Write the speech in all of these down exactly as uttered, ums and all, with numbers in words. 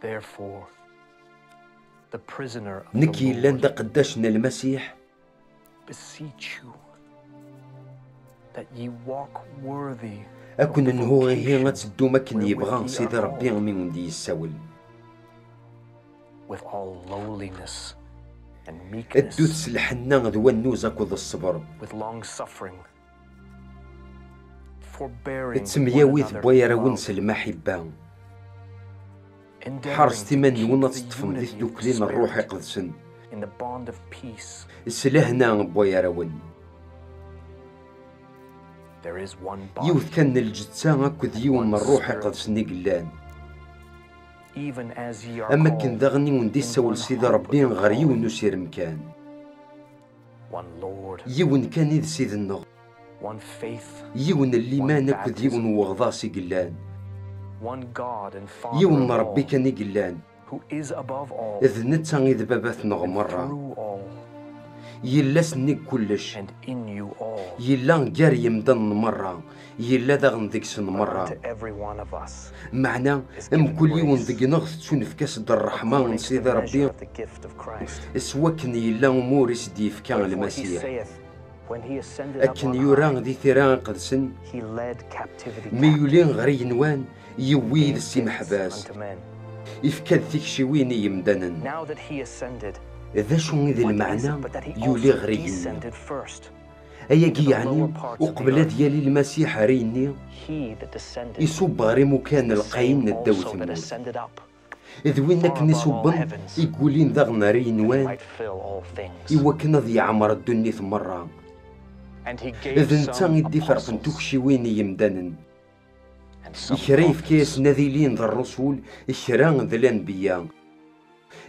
Therefore, the prisoner of the Nekk yellan d Lord, aqeddac n Lmasiḥ, beseech you that ye walk worthy ad ken-nhu ihi ad teddum akken yebɣa Sidi Ṛebbi mi wen-d-yessawel. With all lowliness and meekness, ddut s lḥenna d wannuz akked ṣṣber. With long suffering, forbearing one another in love. Ttemyawit wway-arawen s lmaḥibba. Ḥerset iman-nwen ad teṭṭfem di tdukli n Ṛṛuḥ Iqedsen. S lehna n wway-arawen. Yiwet kan n lǧetta akked yiwen n Ṛṛuḥ Iqedsen i yellan. Am akken daɣen i wen-d-issawel Sidi Ṛebbi ɣer yiwen n usirem kan. Yiwen kan i d Ssid-nneɣ. Yiwen n liman akked yiwen n weɣḍas i yellan. Yiwen n Ṛebbi kan i yellan. D netta i d baba-tneɣ merra. Yella s nnig kullec. Yella gar yemdanen merra. Yella daɣen deg-sen merra. Meɛna, mkul yiwen deg-neɣ tettunefk-as-d ṛṛeḥma n Sidi Ṛebbi s wakken yella umur i s-d-yefka Lmasiḥ. Akken yura di Tira Iqedsen, mi yuli ɣer igenwan, yewwi yid-s imeḥbas, ifka-d tikciwin i yemdanen. D acu i d lmeɛna yuli ɣer igenni? Ayagi yeɛni, uqbel ad yali Lmasiḥ ar igenni, iṣubb ɣer imukan lqayen n ddaw tmurt. D win akken iṣubben i yulin daɣen ar igenwan, i wakken ad yeɛmer ddunit merra. D netta i d-iferqen tukciwin i yemdanen. Kra yefka-yasen ad ilin d ṛṛusul, kra d lanbeyya,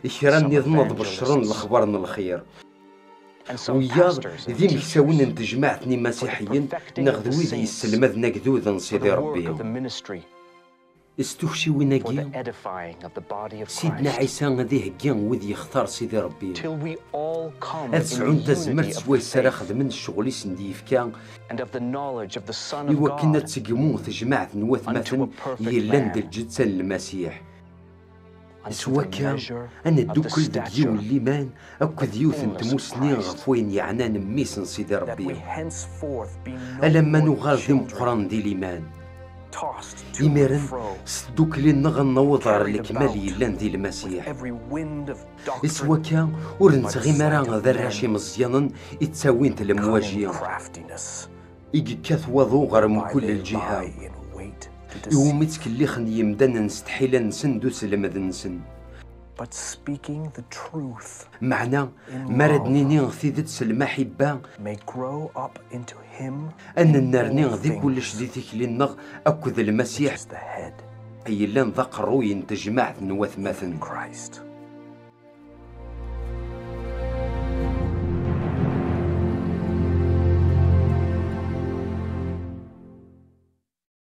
kra nniḍen ad beccren lexbar n lxir. Wiyaḍ d imeksawen n tejmaɛt n imasiḥiyen neɣ d wid yesselmaden agdud n Sidi Ṛebbi. S tukciwin-agi, Sidna Ɛisa ad iheggi wid yextar Sidi Ṛebbi. Ad sɛun tazmert s wayes ara xedmen ccɣel i sen-d-yefka, i wakken ad tegmu tejmaɛt n watmaten yellan d lǧetta n Lmasiḥ. S wakka, ad neddukel deg yiwen n liman akked yiwet n tmusni ɣef wayen yeɛnan mmi-s n Sidi Ṛebbi. Alamma nuɣal d imeqqranen di liman. Imiren, s tdukli-nneɣ ad naweḍ ɣer lekmal yellan di Lmasiḥ. S wakka, ur nettɣimi ara d arrac imeẓyanen i ttawint lemwaji, i yekkat waḍu ɣer mkul lǧiha, iwumi ttkellixen yemdanen s tḥila-nsen d uselmed-nsen. Meɛna, mi ara d-nini tidet s lmaḥibba, ad nennerni di kullec di tikli-nneɣ akked Lmasiḥ, yellan d aqerruy n tejmaɛt n watmaten.